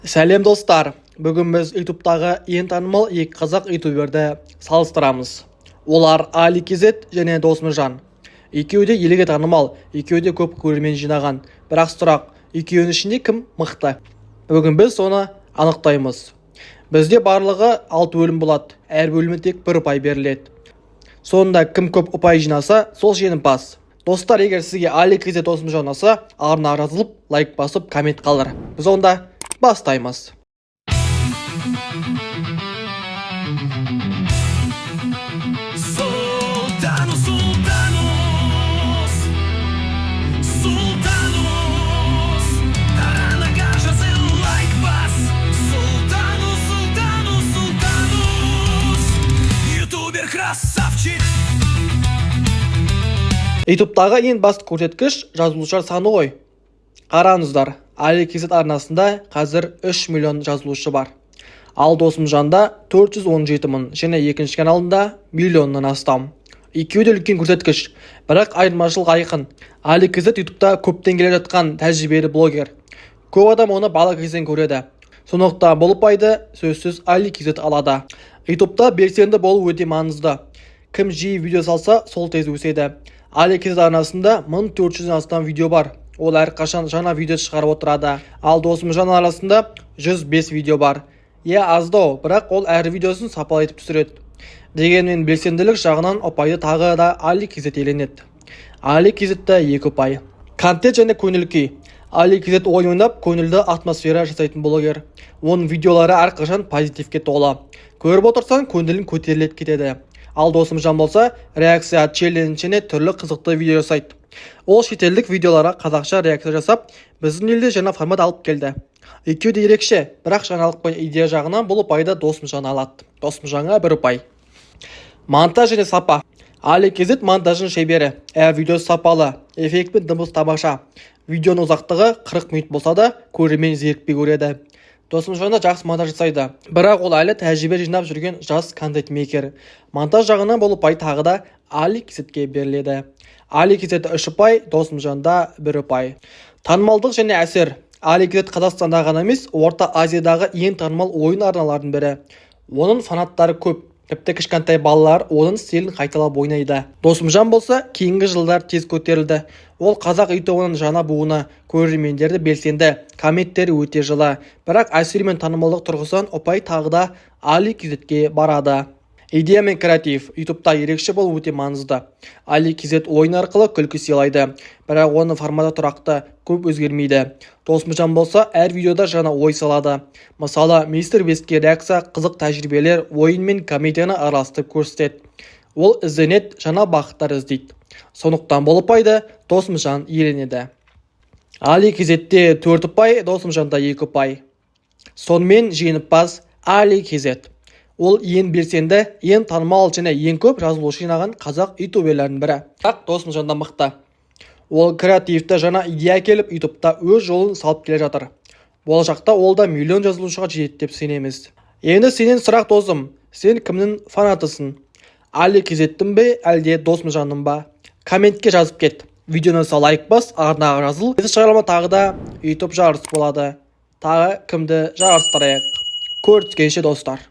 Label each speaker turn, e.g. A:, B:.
A: Сәлем, достар! Бүгін біз Ютубтағы ең танымал екі қазақ ютуберді салыстырамыз. Олар Али KZ және Досымжан. Екеуі де елге танымал, екеуі де көп көрермен жинаған. Бірақ сұрақ: екеуінің ішінде кім мықты? Бүгін біз соны анықтаймыз. Бізде барлығы алты бөлім болады. Әр бөлімде тек бір ұпай беріледі. Сонда кім көп ұпай жинаса, сол жеңімпаз. Достар, егер сізге Али KZ, Досымжан ұнаса, арнаға жазылып, лайк басып, коммент қалдыр. Біз онда бастаймыз.
B: Султанус, Султанус, Султанус, Арнаға жазыл, лайк бас. Султанус, Султанус, Султанус, ютубер красавчик.
A: Ютубтағы ең басты көрсеткіш жазылушылар саны ғой. Қараңыздар, Али KZ арнасында қазір 3 миллион жазылушы бар. Ал Досымжанда 417 мың және екінші каналында миллионнан астам. Екеуі де үлкен көрсеткіш, бірақ айырмашылық айқын. Али KZ Ютубта көптен келе жатқан тәжірибелі блогер. Көп адам оны бала кезден көреді. Сондықтан бұл ұпайды сөзсіз Али KZ алады. Ютубта белсенді болу өте маңызды. Кім жиі видео салса, сол тез өседі. Али KZ арнасында 1400-ден астам видео бар. Ол әрқашан жаңа видео шығарып отырады. Ал Досымжан арнасында 105 видео бар. Иә, аздау, бірақ ол әр видеосын сапалы етіп түсіреді. Дегенмен белсенділік жағынан ұпайды тағы да Али KZ иеленеді. Али KZ-те екі ұпай. Контент және көңіл күй. Али KZ ойын ойнап, көңілді атмосфера жасайтын блогер. Оның видеолары әрқашан позитивке толы. Көріп отырсаң, көңілің көтеріліп кетеді. Ал Досымжан болса, реакция, челлендж және түрлі қызықты видео жасайды. Ол шетелдік видеоларға қазақша реакция жасап, біздің елде жаңа формат алып келді. Екеуі де ерекше, бірақ жаңалық пен идея жағынан бұл ұпайды Досымжан алады. Досымжанға бір ұпай. Монтаж және сапа. Али KZ монтажының шебері. Әр видеосы сапалы, эффект пен дыбыс тамаша. Видеоның ұзақтығы 40 минут болса да, көрермен зерікпей көреді. Досымжан да жақсы монтаж жасайды, бірақ ол әлі тәжірибе жинап жүрген жас контент-мейкер. Монтаж жағынан бұл ұпай тағы да Али KZ-ке беріледі. Али KZ үш ұпай, Досымжанда бір ұпай. Танымалдық және әсер. Али KZ Қазақстанда ғана емес, Орта Азиядағы ең танымал ойын арналарының бірі. Оның фанаттары көп. Тіпті кішкентай балалар оның стилін қайталап ойнайды. Досымжан болса, кейінгі жылдар тез көтерілді. Ол қазақ ютубының жаңа буыны, көрермендері белсенді, комменттері өте жылы. Бірақ әсер мен танымалдық тұрғысынан ұпай тағы да Али KZ-ке барады. Идея мен креатив. Ютубта ерекше болу өте маңызды. Али KZ ойын арқылы күлкі сыйлайды, бірақ оның форматы тұрақты, көп өзгермейді. Досымжан болса, әр видеода жаңа ой салады. Мысалы, Мистер Бистке реакция, қызық тәжірибелер, ойын мен комедияны араластырып көрсетеді. Ол ізденеді, жаңа бағыттар іздейді. Сондықтан бұл ұпайды Досымжан иеленеді. Али KZ-те төрт ұпай, Досымжанда екі ұпай. Сонымен, жеңімпаз Али KZ. Ол ең белсенді, ең танымал және ең көп жазылушы жинаған қазақ ютуберлерінің бірі. Бірақ Досымжан да мықты. Ол креативті, жаңа идея әкеліп, Ютубта өз жолын салып келе жатыр. Болашақта ол да миллион жазылушыға жетеді деп сенеміз. Енді сенен сұрақ, досым: сен кімнің фанатысың? Али KZ-тің бе, әлде Досымжанның ба? Комментке жазып кет. Видеоны лайк бас, арнаға жазыл. Келесі шығарылымда тағы да Ютуб жарыс болады. Тағы кімді жарыстырайық? Көріскенше, достар.